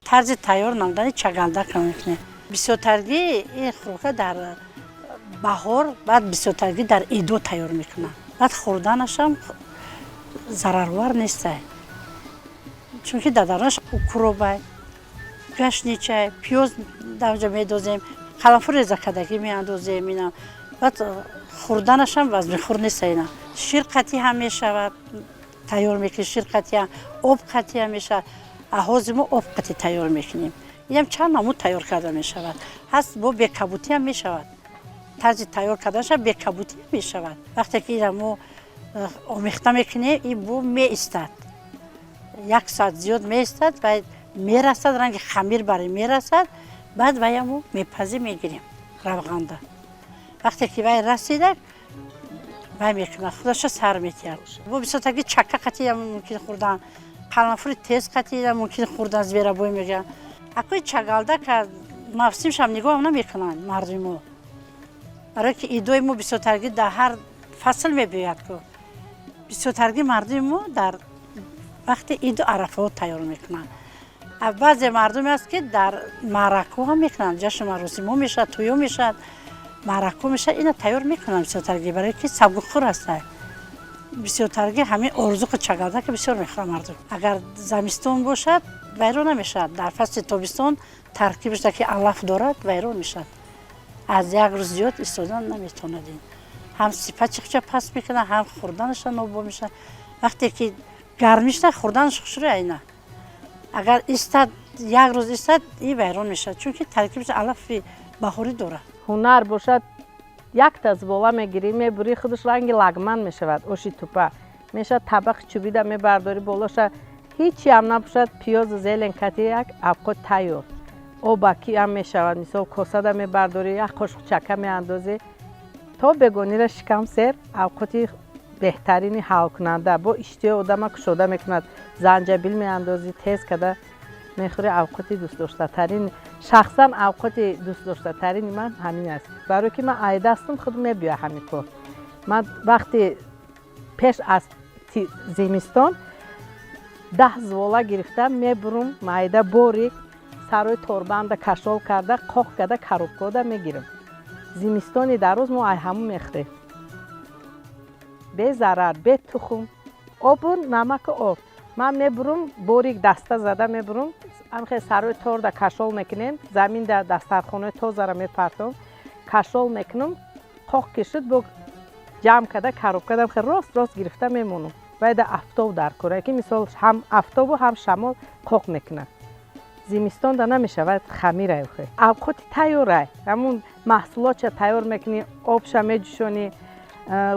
Тарзи тайёр намудани чагалдака мекунем. Бисёртарги ин хӯрока дар баҳор, баъд бисёртарги дар идо тайёр мекунанд. Баъд хӯрданашам зараровар нестай, чунки дар дарунаш укробай, гашничай, пиёз даҷа медозем, қаламфур резакардагӣ меандозем ина. Баъд хӯрданашам вазмихӯр неста. Ина шир қатӣ ҳам мешавад, тайёр мекунем шир қатӣ, об қатӣ ҳам мешавад. Ҳозир мо об қатӣ тайёр мекунем. Инам чанд намуд тайёр карда мешавад. Ҳаст, бо бекабутӣ ҳам мешавад. Тарзи тайёр карданашам бекабутӣ мешавад. Вақте ки ина мо омехта мекунем, ин бо меистад, як соат зиёд меистад ва мерасад, ранги хамир бари мерасад. Баъд ваямо мепазӣ, мегирем равғанда. Вақте ки вай расида, вай мекунад, худаша сар метиҳад. Бо бисёртаги чака қатӣ мумкин хӯрдан, қаламфури тез қатӣ мумкин хӯрдан, зверобой мегӯянд. Акои чагалдака мавсимшам нигоҳ намекунанд мардуми мо, барое ки идои мо бисёртарги дар ҳар фасл мебиёяд ку. Бисёртарги мардуми мо дар вақти иду арафаҳо тайёр мекунанд. Баъзе мардуме аст, ки дар маъракҳо ҳам мекунанд. Ҷашну маросимҳо мешавад, тӯё мешавад, маъракҳо мешавад, ина тайёр мекунанд бисёртарги, барое ки сабукхӯр ҳастанд. Бисёртарги ҳамин орзуқи чагалдака бисёр мехӯранд мардум. Агар замистон бошад, вайрон намешавад. Дар фасли тобистон таркибаш ки алаф дорад, вайрон мешавад. Аз як рӯз зиёд истодан наметавонад. Ин ҳам сифати худша паст мекунад, ҳам хӯрданаша нобо мешавад. Вақте ки гармӣ шуда, хӯрданаш хушрӯя. Ина агар истад, як рӯз истад, и вайрон мешавад, чунки таркибаш алафи баҳорӣ дорад. Ҳунар бошад, якта зувола мегирӣ, мебурӣ, худаш ранги лагман мешавад, оши тупа мешавад. Табақи чӯбида мебардорӣ, болоша ҳичиам набошад, пиёзу зелень кати як авқот тайёр. Обакиам мешавад, мисол, косада мебардорӣ, як қошуқ чака меандозӣ, то бегонира шикам сер. Авқоти беҳтарини ҳалкунанда, бо иштиҳои одама кушода мекунад. Занҷабил меандозӣ, тез када мехӯри. Авқоти дӯстдоштатарин, шахсан авқоти дӯстдоштатарини ман ҳамин аст, барое ки ман айдастам худ мебиёя ҳамин кор. Ман вақти пеш аз зимистон 10 зувола гирифта мебурум, майда борик сарои торбанда кашол карда, қоқ карда, коробкода мегирам. Зимистони дароз мо ай ҳамун мехӯрем, безарар, бетухум, обу намаку об. Ман мебурум, борик даста зада мебурум, ҳамхел сарои торда кашол мекунем, заминда дастархонаи тозара мепартом, кашол мекунам, қоқ ки шуд, бо ҷамъ карда, коробкада хел рост рост гирифта мемонам. Вайда афтоб дар кора, ки мисол ҳам афтобу ҳам шамол қоқ мекунад. Зимистонда намешавад, хамирай. Охе, авқоти тайёрай, ҳамун маҳсулотша тайёр мекунӣ, обша меҷӯшонӣ,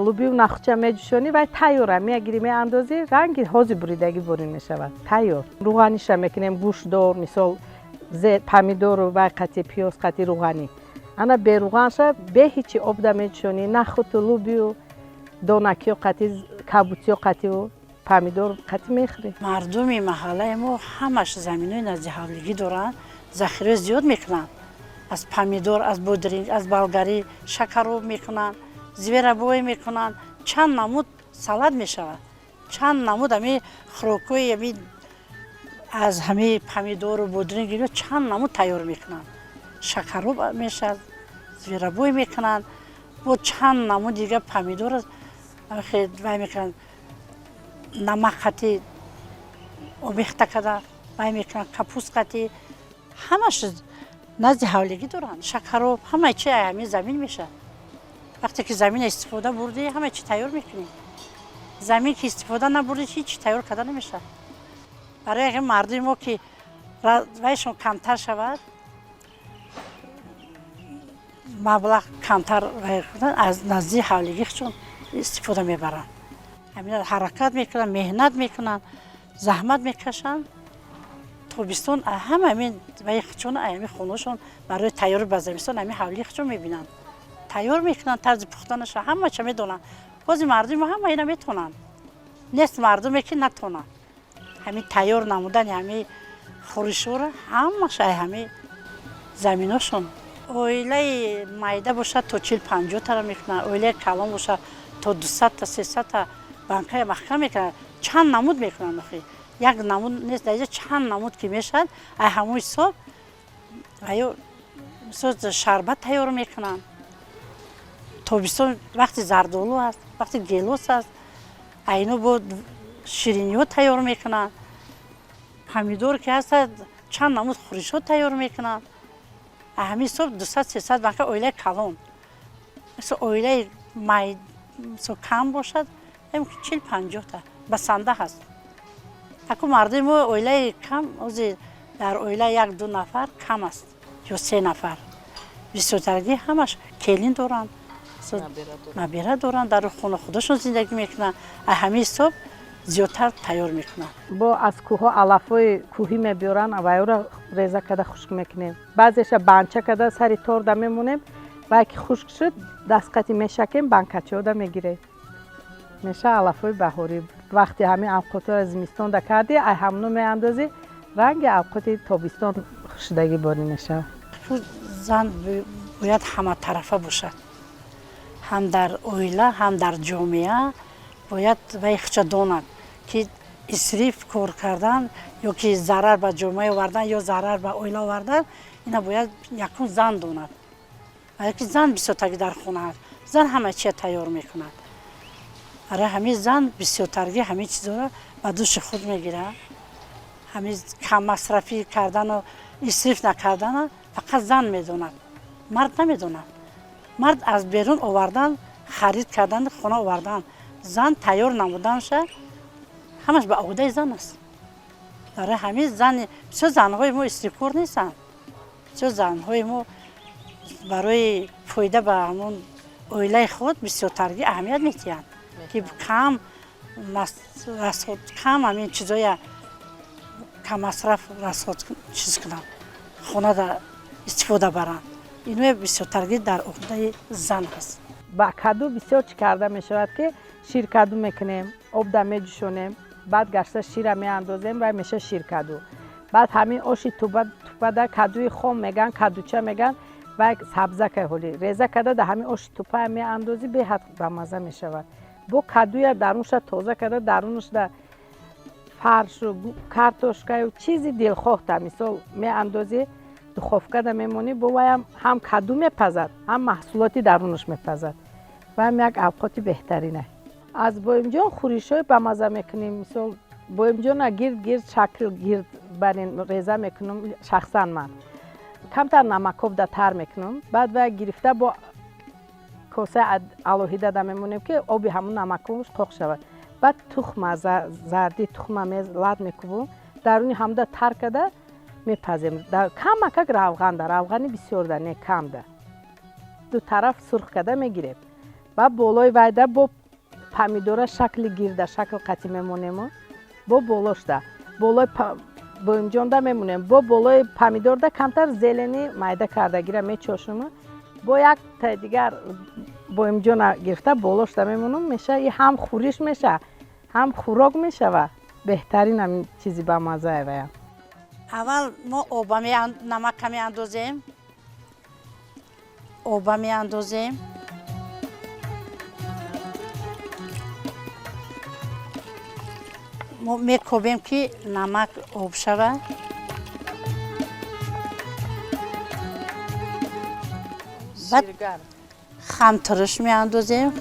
лубию нахуча меҷӯшонӣ, вай тайёра, мегирӣ, меандозӣ, ранги ҳози буридагӣ бурин мешавад, тайёр. Руғаниша мекунем, гӯштдор, мисол, помидору вай қати пиёз қати руғанӣ. Ана беруғанша бе ҳичи обда меҷӯшонӣ, нахуту лубию донакиё қати, кабутиё қативу помидор қати мехӯрӣ. Мардуми маҳаллаи мо ҳамаш заминҳои назди ҳавлигӣ доранд, захираи зиёд мекунанд аз помидор, аз бодринг, аз болгарӣ, шакароб мекунанд, зверобой мекунанд, чанд намуд салат мешавад, чанд намуд ҳами хӯрокҳои ами аз ҳами помидору бодринг ино чанд намуд тайёр мекунанд. Шакароб мешавад, зверобой мекунанд, бо чанд намуд дига помидор вай мекунанд, намак қати омехта карда вай мекунанд, капуст қати, ҳамаш назди ҳавлигӣ доранд. Шакароб, ҳамаи чи ҳамин замин мешавад. Вақте ки замина истифода бурдӣ, ҳама чи тайёр мекунӣ. Замин ки истифода набурдӣ, ҳеҷ тайёр карда намешавад. Барои ҳамин мардуми мо ки вайшон камтар шавад, маблағ камтар, аз назди ҳавлигӣ истифода мебаранд. Ҳамина ҳаракат мекунанд, меҳнат мекунанд, заҳмат мекашанд. Тобистон ҳама ҳамин ваи хучон, ҳамин хонашон барои тайёри ба зимистон ҳамин ҳавлии хучон мебинанд, тайёр мекунанд. Тарзи пухтанаша ҳамача медонанд. Бози мардуми мо ҳама ина метавонанд. Нест мардуме, ки натонанд ҳамин тайёр намудани ҳамин хӯришҳоро, ҳамаш ай ҳамин заминошон. Оилаи майда бошад, то 40-50 тара мекунанд, оилаи калон бошад, то 200-та, 300-та банкая маҳкам мекунанд. Чанд намуд мекунанд охи. Як намуд нест, дар инҷа чанд намуд ки мешавад, ай ҳамон ҳисоб аю мисол шарбат тайёр мекунанд. Тобистон вақти зардолу аст, вақти гелос аст, айно бо шириниҳо тайёр мекунанд. Помидор ки ҳастад, чанд намуд хӯришҳо тайёр мекунанд. Ҳамин ҳисоб 200-300 банка оилаи калон. Мисол оилаи май мисол кам бошад, 40-50-та басанда ҳаст. Аку мардуми мо оилаи кам, ози дар оила 1-2 нафар кам аст ё 3 нафар. Бисёртарги ҳамаш келин доранд, набера доранд, дар хона худашон зиндагӣ мекунанд. Ҳамин ҳисоб зиёдтар тайёр мекунанд. Бо аз кӯҳҳо алафҳои кӯҳӣ мебиёранд ва ӯро реза карда хушк мекунем. Баъзеша банча карда сари торда мемонем, вай ки хушк шуд, дастқати мешакем, банкачиҳода мегирем. Меша алафҳои баҳорӣ. Вақте ҳамин авқотҳоро зимистонда кардӣ, ай ҳамно меандозӣ, ранги авқоти тобистон шудагӣ борӣ мешавад. Зан бояд ҳаматарафа бошад, ҳам дар оила, ҳам дар ҷомеа бояд вай худша донад, ки исриф кор кардан ё ки зарар ба ҷомеа овардан ё зарар ба оила овардан, ина бояд якум зан донад. Ки зан бисёртарги дар хона аст, зан ҳама чия тайёр мекунад. Барои ҳамин зан бисёртарги ҳамин чизҳоро ба дӯши худ мегирад. Ҳамин каммасрафӣ кардану исриф накардана фақат зан медонад, мард намедонад. Мард аз берун овардан, харид кардан, хона овардан, зан тайёр намуданша ҳамаш ба уҳдаи зан аст. Барои ҳамин зан бисёр занҳои мо исрифкор нестанд. Бисёр занҳои мо барои фоида ба ҳамон оилаи худ бисёртарги аҳамият медиҳанд, ки кам расход, кам ҳамин чизоя каммасраф расход чиз кунанд, хонада истифода баранд. Ино бисёртарги дар уҳдаи зан аст. Ба каду бисёр чӣ карда мешавад, ки ширкаду мекунем, обда меҷӯшонем, баъд гашта шира меандозем ва меша ширкаду. Баъд ҳамин оши тупада кадуи хом меган, кадуча меган, ва сабзака ҳоли реза карда дар ҳамин оши тупа меандозӣ, беҳад бамаза мешавад. Бо кадуя дарунша тоза карда, дарунашда фаршу картошкаю чизи дилхоҳта мисол меандозӣ, духовкада мемонӣ, бо ваям ҳам каду мепазад, ҳам маҳсулоти дарунаш мепазад. Ваям як авқоти беҳтарина. Аз боимҷон хӯришҳои бамаза мекунем. Мисол боимҷона гирд гирд шакл гирд барин реза мекунам шахсан ман. Камтар намакобда тар мекунам, баъд вая гирифта бо коса алоҳидада мемонем, ки оби ҳамун намакобаш қоқ шавад. Баъд тухма зарди тухма лат мекубам, даруни ҳамда тар карда мепазем. Камакак равғанда, равғани бисёрда не, камда. Ду тараф сурх карда мегирем. Баъд болои вайда бо помидора шакли гирда, шакл қатӣ мемонему, бо болошда болои боимҷонда мемонем, бо болои помидорда камтар зелени майда кардагира мечошуму, бо як та дигар боимҷона гирифта болошда мемонам. Меша и ҳам хӯриш меша, ҳам хӯрок мешава. Беҳтарин ҳамин чизи бамаззае вая. Аввал мо оба намака меандозем, оба меандозем, мо мекобем, ки намак об шавад. Баъд хамтурш меандозем,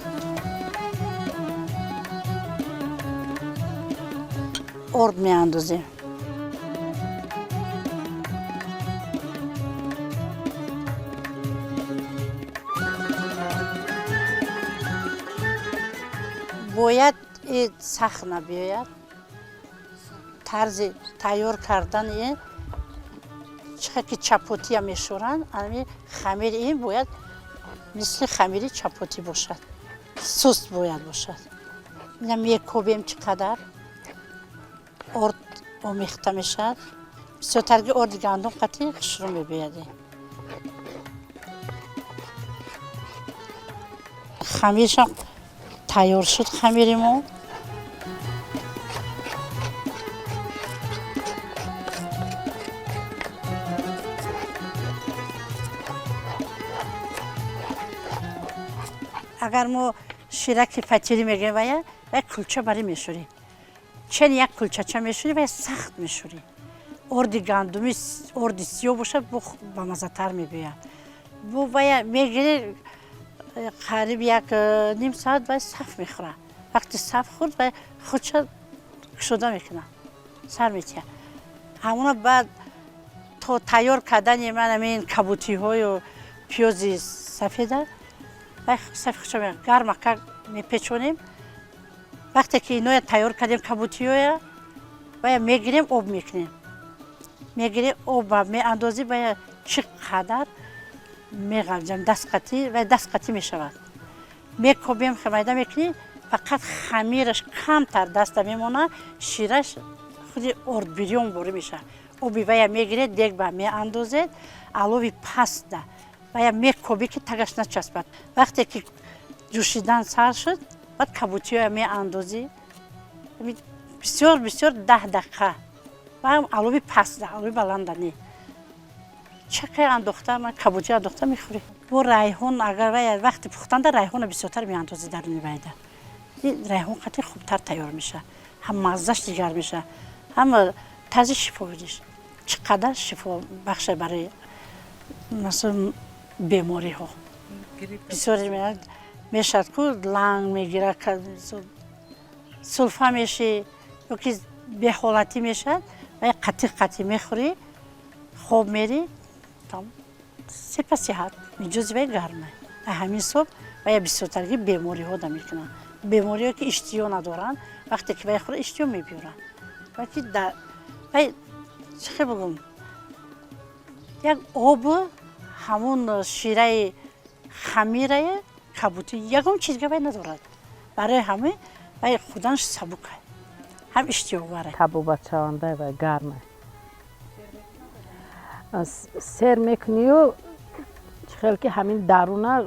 орд меандозем. Бояд сахт набиёяд. Тарзи тайёр кардани чихел ки чапотия мешӯранд, ами хамири ин бояд мисли хамири чапотӣ бошад, суст бояд бошад. Ина мекобем, чӣ қадар орд омехта мешавад. Бисёртарги орди гандум қатӣ хушрӯ мебиёяд. Хамиршам тайёр шуд, хамири мо. Агар мо шираки фатирӣ мегирем, вая вай кулча барӣ мешӯрем. Чен як кулчача мешӯрӣ ва сахт мешӯрӣ. Орди гандумӣ, орди сиёҳ бошад, бо бамаззатар мебиёяд. Бо вая мегирӣ, қариб як ним соат вай саф мехӯрад. Вақте саф хӯрд, вай худша кушода мекунад, сар метиҳад. Ҳамона баъд то тайёр кардани ман ҳамин кабутиҳою пиёзи сафеда, вай сафи худша гармака мепечонем. Вақте ки иноя тайёр кардем, кабутиҳоя, вая мегирем, об мекунем, мегирем, оба меандозӣ, вая чӣ қадар меғалҷам дастқатӣ, вай дастқатӣ мешавад. Мекобем, майда мекунӣ, фақат хамираш камтар даста мемонад, шираш худи ордбирён борӣ мешавад. Оби вая мегиред, дегба меандозед, алови пастда вая мекобӣ, ки тагаш начаспад. Вақте ки ҷӯшидан сар шуд, баъд кабутиҳоя меандозӣ. Бисёр бисёр 10 дақиқа ва алови пастда, алови баланда не. Чақай андохта, ман кабутӣ андохта мехӯрӣ. Бо райҳон, агар вай вақти пухтанда райҳона бисёртар меандозӣ даруни вайда, райҳон қати хубтар тайёр мешавад, ҳам маззаш дигар мешавад, ҳам тарзи шифовиш. Чӣ қадар шифобахша барои, масалан, бемориҳо. Бисёре мешавад ку, ланг мегирад, сулфа мешӣ ёки беҳолатӣ мешавад, вай қатиқ қатӣ мехӯрӣ, хоб мерӣ, сепа сиҳат миҷози вай гарма. Ҳамин ҳисоб вая бисёртарги бемориҳо да мекунанд. Бемориҳое ки иштиҳо надоранд, вақте ки вай хӯра, иштиҳо мебиёранд. Ки вай чӣ хел бигӯм, як обу ҳамун шираи хамираи кабутӣ, ягон чизга вай надорад. Барои ҳамин вай хӯрданаш сабука, ҳам иштиҳоваре. Табобатшаванда вай гарма. Сер мекунию, чӣ хел ки ҳамин даруна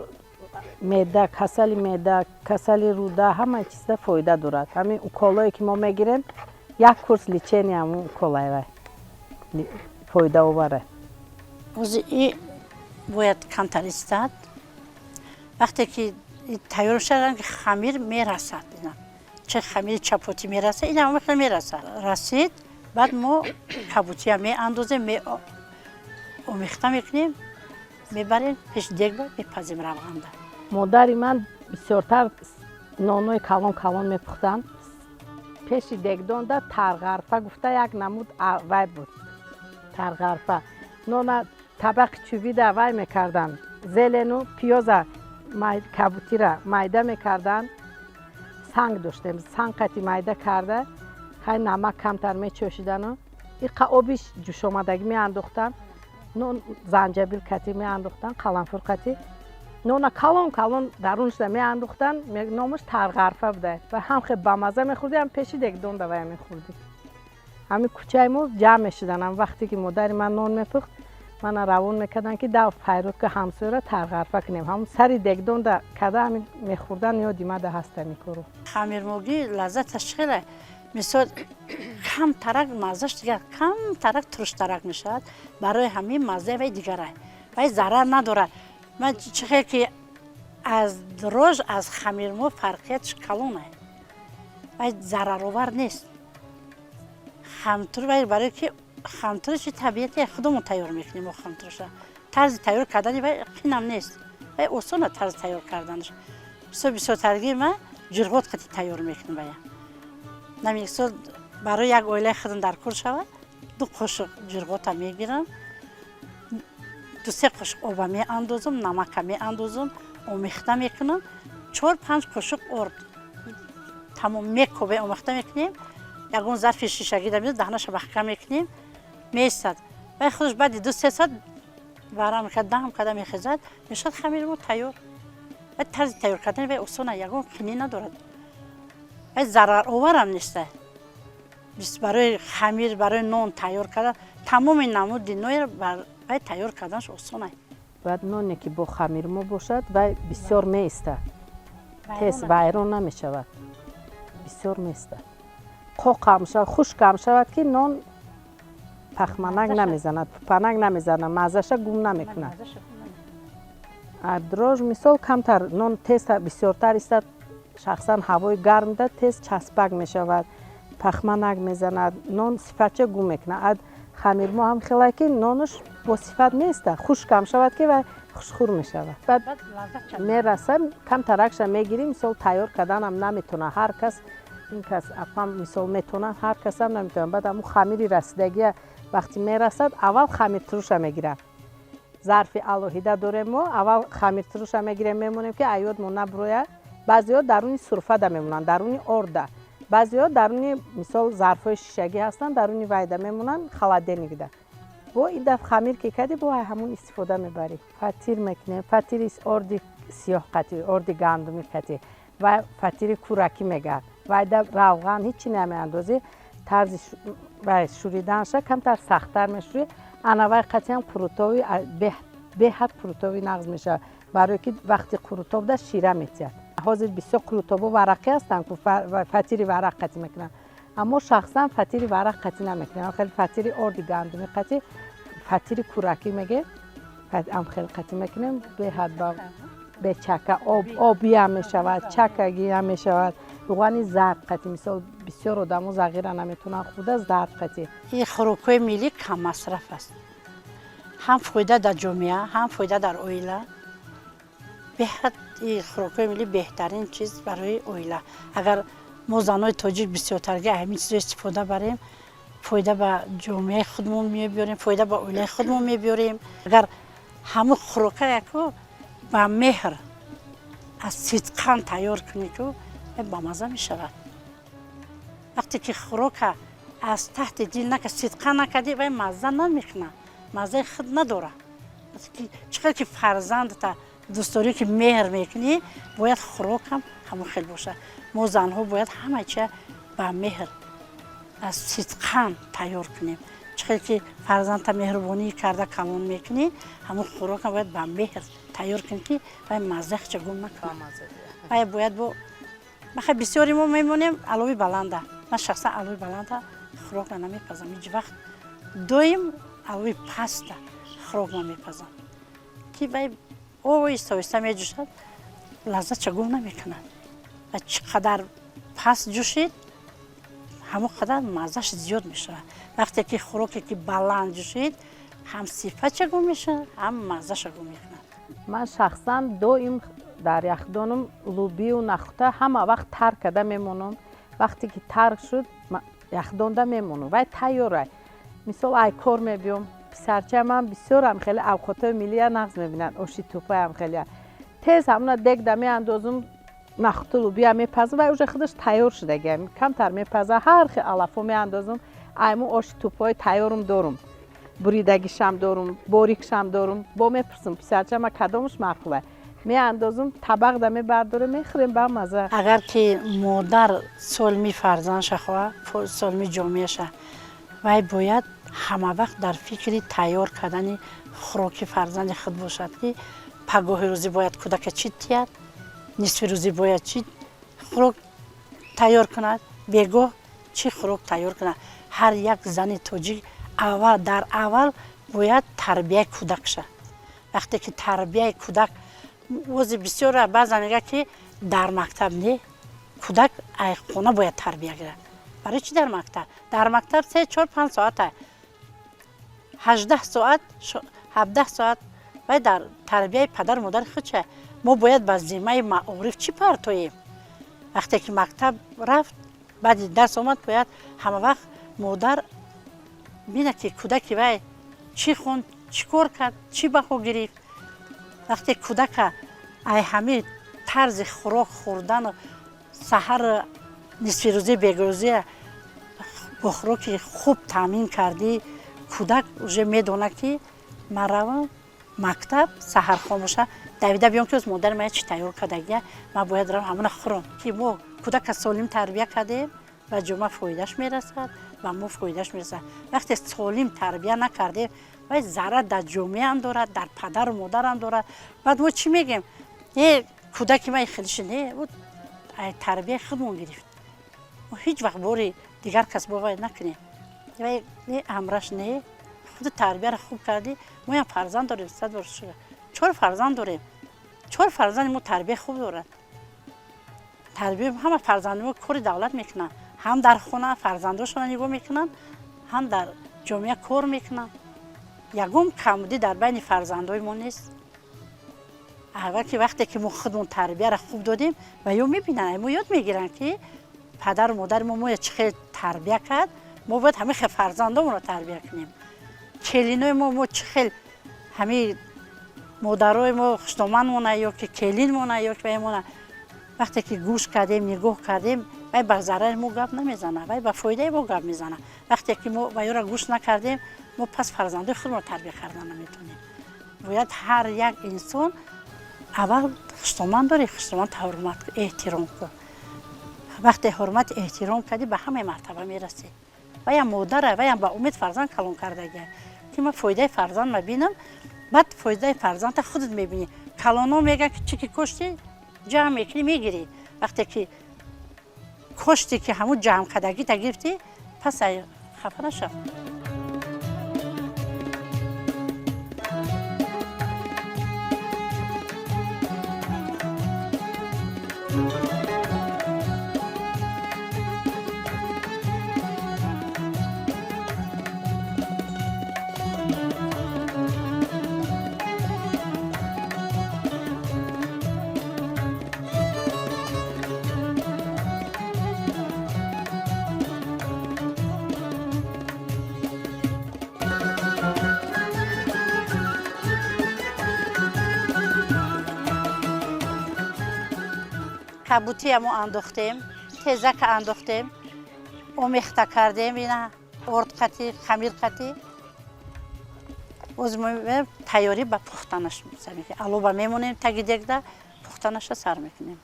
меъда, касали меъда, касали рӯда, ҳамаи чизда фоида дорад. Ҳамин уколое ки мо мегирем, як курс лечения ҳамун уколай вай фоидаоваре. Ози и бояд камтар истад. Вақте ки тайёр шуд, ранги хамир мерасад, ина чӣ хамири чапотӣ мерасад, ин ҳама мерасад. Расид, баъд мо кабутия меандозем, омехта мекунем, мебарем пеш дегба, мепазем равғанда. Модари ман бисёртар нонои калон калон мепухтанд. Пеши дегдонда тарғарфа гуфта як намуд вай буд, тарғарфа. Нона табақи чӯбида вай мекарданд, зелену пиёза, кабутира майда мекарданд. Санг доштем, санг қати майда карда, хай намак камтар мечошидану иқа оби ҷӯшомадагӣ меандохтанд, нон занҷабил кати меандохтанд, қаламфур кати, нона калон калон дарунашда меандохтанд. Номаш тарғарфа буда ва ҳам хел бамаза мехӯрдӣ, ҳам пеши дегдонда вая мехӯрдӣ. Ҳамин кӯчаи мо ҷамъ мешудан. Ҳам вақте ки модари ман нон мепухт, мана равон мекарданд, ки дав файрод ки ҳамсояро тарғарфа кунем. Ҳамун сари дегдонда када ҳамин мехӯрдан. Ёди мада ҳаст ҳамин кору. Хамирмогӣ лаззаташ хеле, мисол, камтарак маззаш дигар, камтарак туруштарак мешавад. Барои ҳамин маззаи вай дигарай, вай зарар надорад. Ман чӣ хел ки аз дрожж, аз хамирмо фарқиятш калонай, вай зараровар нест. Хамтур вай барое ки хамтураши табиати худомон тайёр мекунем. Мо хамтураша тарзи тайёр кардани вай қинам нест, вай осона тарзи тайёр карданаш. Бисёр бисёртарги ман ҷирғот қати тайёр мекунам вая. Намисол, барои як оилаи худам дар кор шавад, ду қошуқ ҷирғота мегирам, ду-се қошуқ оба меандозам, намака меандозам, омехта мекунам, чор панҷ қошуқ орд, тамом. Мекобе, омехта мекунем, ягон зарфи шишагида мез, даҳнаша маҳкам мекунем, меистад вай худаш. Баъди 2-3 соат варам мекард, дам карда мехезад, мешавад хамири мо тайёр. Вай тарзи тайёр кардани вай осона, ягон қинӣ надорад, вай зарароварам неста. Барои хамир, барои нон тайёр кардан, тамоми намуди ноеро вай тайёр карданаш осона. Бояд ноне ки бо хамирмо бошад, вай бисёр меистад, тез вайрон намешавад, бисёр меистад. Қоқам шавад, хушкам шавад, ки нон пахманак намезанад, пупанак намезанад, маззаша гум намекунад. Дрожж, мисол, камтар нон тез бисёртар истад, шахсан ҳавои гармда тез часпак мешавад. Пахманак мезанад, нон сифатча гум мекунад. Ад хамирмо ҳам хелае, ки нонаш бо сифат неста, хушкам шавад, ки вай хушхӯр мешавад. Баъд мераса, камтаракша мегирӣ. Мисол, тайёр карданам наметавонад ҳар кас. Ин кас апам, мисол, метавонад, ҳар касам наметавонад. Баъд ҳамун хамири расидагия вақти мерасад, аввал хамиртуруша мегирад. Зарфи алоҳида дорем мо. Аввал хамиртуруша мегирем, мемонем, ки аёдмо набурояд. Баъзеҳо даруни сурфада мемонанд, даруни орда, баъзеҳо даруни, мисол, зарфҳои шишагӣ ҳастанд, даруни вайда мемонанд, холодильник да. Бо ин даф хамир ки кардӣ, бо ҳамун истифода мебарӣ. Фатир мекунем, фатири орди сиёҳ қатӣ, орди гандумӣ қатӣ ва фатири кӯракӣ мегӯяд. Вайда равған ҳичи намеандозӣ. Тарзи вай шӯриданша камтар сахттар мешӯрӣ. Ана вай қатиам қурутоби беҳад қурутоби нағз мешавад, барое ки вақти қурутобда шира метиҳад. Ҳозир бисёр қурутобо варақӣ ҳастанд, фатири варақ қатӣ мекунанд, аммо шахсан фатири варақ қатӣ намекунем. Хеле фатири орди гандумӣ қатӣ, фатири кӯракӣ мегем, ам хеле қатӣ мекунем. Беҳад бечака обиам мешавад, чакагиам мешавад. Руғани зард қатӣ, мисол, бисёр одамо зағира наметавонанд хӯрда, зард қатӣ. Ин хӯрокҳои миллӣ каммасраф аст, ҳам фоида дар ҷомеа, ҳам фоида дар оила. Беҳад ин хӯрокҳои миллӣ беҳтарин чиз барои оила. Агар мо, занои тоҷик, бисёртарги ҳамин чизо истифода барем, фоида ба ҷомеаи худмон мебиёрем, фоида ба оилаи худмон мебиёрем. Агар ҳамун хӯрока яку ба меҳр, аз сидқан тайёр кунӣ, ку бамаза мешавад. Вақте ки хӯрока аз таҳти дил нака, сидқан накардӣ, вай мазза намекунад, маззаи худ надорад. Чӣ хел ки фарзандта дӯстдорӣ, ки меҳр мекунӣ, бояд хӯрокам ҳамон хел бошад. Мо, занҳо, бояд ҳама чия ба меҳр, аз сидқан тайёр кунем. Чӣ хел ки фарзандта меҳрубонӣ карда калон мекунӣ, ҳамон хӯрокам бояд ба меҳр тайёр кунӣ, ки вай маззаи гум накунад. Вай бояд бо бахай. Бисёри мо мемонем алови баланда. Ман шахсан алови баланда хӯрокра намепазам ҳеҷ вақт. Доим алови паста хӯрок ман мепазам, ки вай оҳиста оҳиста меҷӯшад, лаззатша гум намекунад. Ва чӣ қадар паст ҷӯшид, ҳамон қадар маззаш зиёд мешавад. Вақте ки хӯроке ки баланд ҷӯшид, ҳам сифатша гум мешавад, ҳам маззаша гум мекунад. Ман шахсан доим дар яхдонам лӯбию нахӯта ҳама вақт тар карда мемонам. Вақте ки тар шуд, яхдонда мемонам, вай тайёрай. Мисол, ай кор мебиём, писарчаам бисёрам хеле авқотҳои миллия нағз мебинад, оши тӯпаям хеле. Тез ҳамуна дегда меандозум, нахӯту лӯбия мепазам, вай уже худаш тайёр шудагия, камтар мепаза. Ҳар хел алафҳо меандозум. Айму оши тӯпҳои тайёрум дорум, буридагишам дорум, борикшам дорум. Бо мепурсум писарчама, кадомаш маъқула, меандозум, табақда мебардорем, мехӯрем, ба маза. Агар ки модар солими фарзандша хоҳад, солими ҷомеаша, вай бояд ҳамавақт дар фикри тайёр кардани хӯроки фарзанди худ бошад, ки пагоҳи рӯзӣ бояд кӯдака чӣ тиҳад, нисфи рӯзӣ бояд чӣ хӯрок тайёр кунад, бегоҳ чӣ хӯрок тайёр кунад. Ҳар як зани тоҷик аввал дар аввал бояд тарбияи кӯдак шавад. Вақте ки тарбияи кӯдак ози бисёр, баъзан мегӯяд, ки дар мактаб не, кӯдак айхона бояд тарбия гирад. Барои чӣ дар мактаб? Дар мактаб 3, 4, 5 соата, 18 соат, 17 соат вай дар тарбияи падару модари худ ша. Мо бояд ба зиммаи маориф чӣ партоем? Вақте ки мактаб рафт, баъди дарс омад, бояд ҳамавақт модар бинад, ки кӯдаки вай чӣ хонд, чӣ кор кард, чӣ баҳо гирифт. Вақте кӯдака ай ҳамин тарзи хӯрок хӯрдану саҳар, нисфирӯзӣ, бегоҳрӯзия бо хӯроки хуб таъмин кардӣ, кӯдак уже медонад, ки ман равам мактаб, саҳархон боша, давида биём, ки оз модари ман чӣ тайёр кардагия, ман бояд равам ҳамона хӯрам. Ки мо кӯдака солим тарбия кардем, ба ҷомеа фоидааш мерасад, ба мо фоидааш мерасад. Вақте солим тарбия накардем, вай зарар дар ҷомеаам дорад, дар падару модарам дорад. Баъд мо чӣ мегӯем? Э, кӯдаки ман хелиши не, тарбияи худмон гирифт. Мо ҳеҷ вақт бори дигар кас бо вай накунем. Вай не, амраш не, худи тарбияро хуб кардӣ. Моям фарзанд дорем, сад бор шукр, чор фарзанд дорем. Чор фарзанди мо тарбияи хуб дорад. Тарбия ҳама фарзанди мо кори давлат мекунанд. Ҳам дар хона фарзандошонро нигоҳ мекунанд, ҳам дар ҷомеа кор мекунанд. Ягон камбудӣ дар байни фарзандои мо нест. Аввал ки вақте ки мо худмон тарбияро хуб додем, ва ё мебинанд, мо ёд мегиранд, ки падару модари мо моя чӣ хел тарбия кард, мо бояд ҳамин хел фарзандомонро тарбия кунем. Келинои мо чӣ хел ҳамин модарои мо хушдоманмона ё ки келинмона ё ки ваймона, вақте ки гӯш кардем, нигоҳ кардем, вай ба зарари мо гап намезана, вай ба фоидаи мо гап мезана. Вақте ки мо вайёро гӯш накардем, мо пас фарзандои худро тарбия кардан наметавонем. Бояд ҳар як инсон аввал хушдоман дорӣ, хушдоман ҳурмат, эҳтиром кун. Вақте ҳурмат, эҳтиром кардӣ, ба ҳамаи мартаба мерасӣ. Ваям модара, ваям ба умед фарзанд калон кардагия, ки ман фоидаи фарзанд мабинам. Баъд фоидаи фарзандта худат мебинӣ. Калоно мегӯянд, ки чӣ ки коштӣ, ҷамъ мекунӣ, мегирӣ. Вақте ки кошти, ки ҳамун ҷамъкардагита гирифтӣ, пас хафа нашав. Кабутия мо андохтем, тезака андохтем, омехта кардем, ина орд қатӣ, хамир қатӣ. Боз тайёрӣ ба пухтанаш сар мекунем. Алоба мемонем таги дегда, пухтанаша сар мекунем.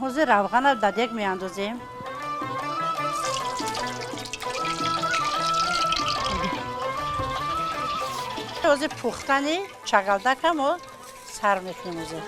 Ҳозир равғана дар дег меандозем. Ҳозир пухтани чагалдака мо сар мекунем. Ҳозир